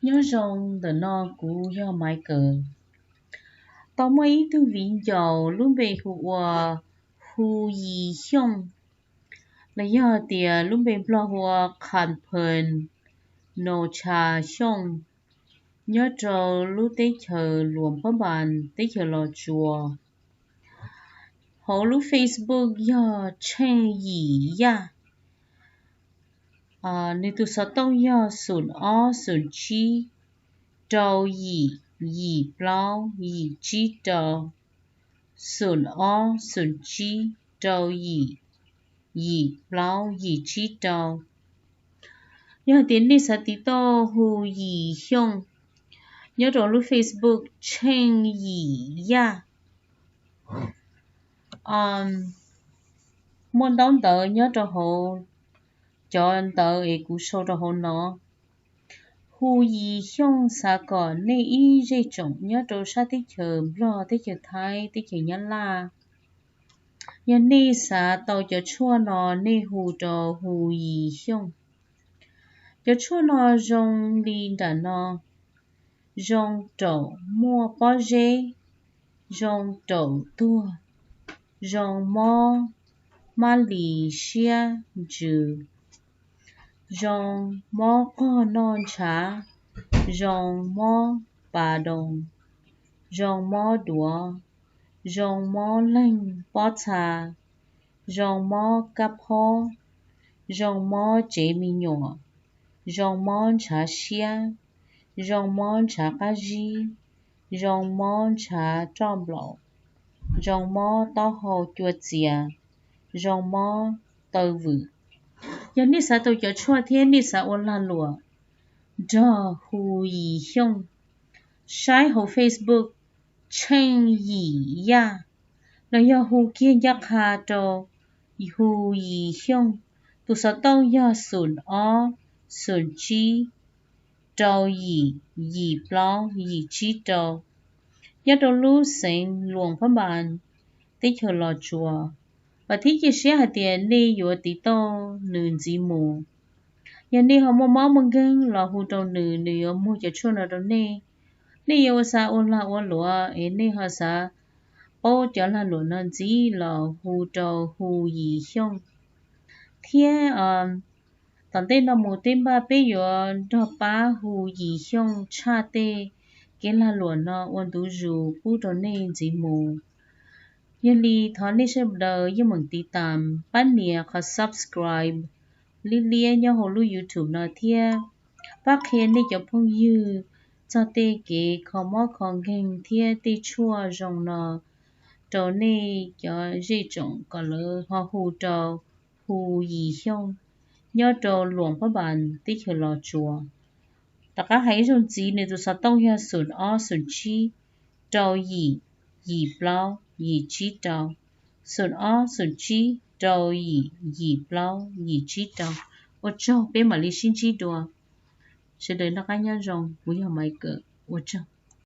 Nyob zoo, ntawm no kuv yog Maiv Kawm. Tau muaj ib tug viv ncaus lub npe hu ua Hu Yis Xyooj, los yog tias lub npe Nplog hu ua Qham Phees Nos Tshas Xyooj, nyob rau lub teb chaws Luas Phab Npas, teb chaws Los Tsuas. Hauv lub Facebook yog Tsheej Yim Yaj. Nws tus xov tooj yog xoom ob xoom tsib rau yim yim plaub yim tsib rau, xoom ob xoom tsib rau yim yim plaub yim tsib rau. Yog hais tias nej xav tiv tauj Hu Yis Xyooj, nyob rau lub Facebook Tsheej Yim Yaj, muaj ntaub ntawv nyob rau hauv cov ntawv es kuv sau rau hauv no. Hu Yis Xyooj xav kom nej ib zej tsoom nyob rau sab teb chaws Nplog, teb chaws Thaib, teb chaws Nyab Laj, yog nej xav tau cov tshuaj no, nej hu rau Hu Yis Xyooj. Cov tshuaj no zoo li nram no: zoo raum muaj pob zeb, zoo raum tuag, zoo mob mab lis siab ntsws, zoo mob qog noj ntshav, zoo mob pas doo, zoo mob duav, zoo mob leeg pob txha, zoo mob kab phob, zoo mob tsev me nyuam, zoo mob ntshav siab, zoo mob ntshav qab zib, zoo mob ntshav roj nplaum, zoo mob taub hau cua txias, zoo mob taw vwm. Yog nej xav tau cov tshuaj thiab nej xav ua lag luam nrog Hu Yis Xyooj, saib hauv Facebook Tsheej Yim Yaj, los yog hu kiag ncaj qha rau Hu Yis Xyooj. Tus xov tooj yog xoom ob xoom tsib rau yim yim plaub yim tsib rau, nyob rau lub xeev Luas Phab Npas, teb chaws Los Tsuas, vam thiab cia siab hais tias nej yuav tiv tauj nws ntxiv mus. Yog nej ho muaj mob muaj nkeeg los hu rau nws, nws yuav muag cov tshuaj no rau nej. Nej yuav ua xav ua lag ua luam es nej ho xav paub cov lag luam no ntxiv los hu rau Hu Yis Xyooj. Thiab tom ntej no mus tej npaj peb yuav nrog pab Hu Yis Xyooj tshaj tej kev lag luam no ua ntu zus pub rau nej ntxiv mus. Yog li thov nej sawv daws yeej meem tiv tam, pab nias qhov subscribe liab liab nyob hauv lub YouTube no thiab pab qhia nej cov phooj ywg txog tej kev kho mob kho nkeeg thiab tej tshuaj zoo no rau nej cov zej tsoom kom lawv ho hu rau Hu Yis Xyooj nyob rau Luas Phab Npas, teb chaws Los Tsuas. Rov qab hais ib zaug ntxiv, nws tus xov tooj yog xoom ob xoom tsib rau yim yim plaub yim tsib rau, xoom ob xoom tsib rau yim yim plaub yim tsib rau. Ua tsaug, peb mam li sib ntsib dua. Sawv daws noj qab nyob zoo, kuv yog Maiv Kawm, ua tsaug.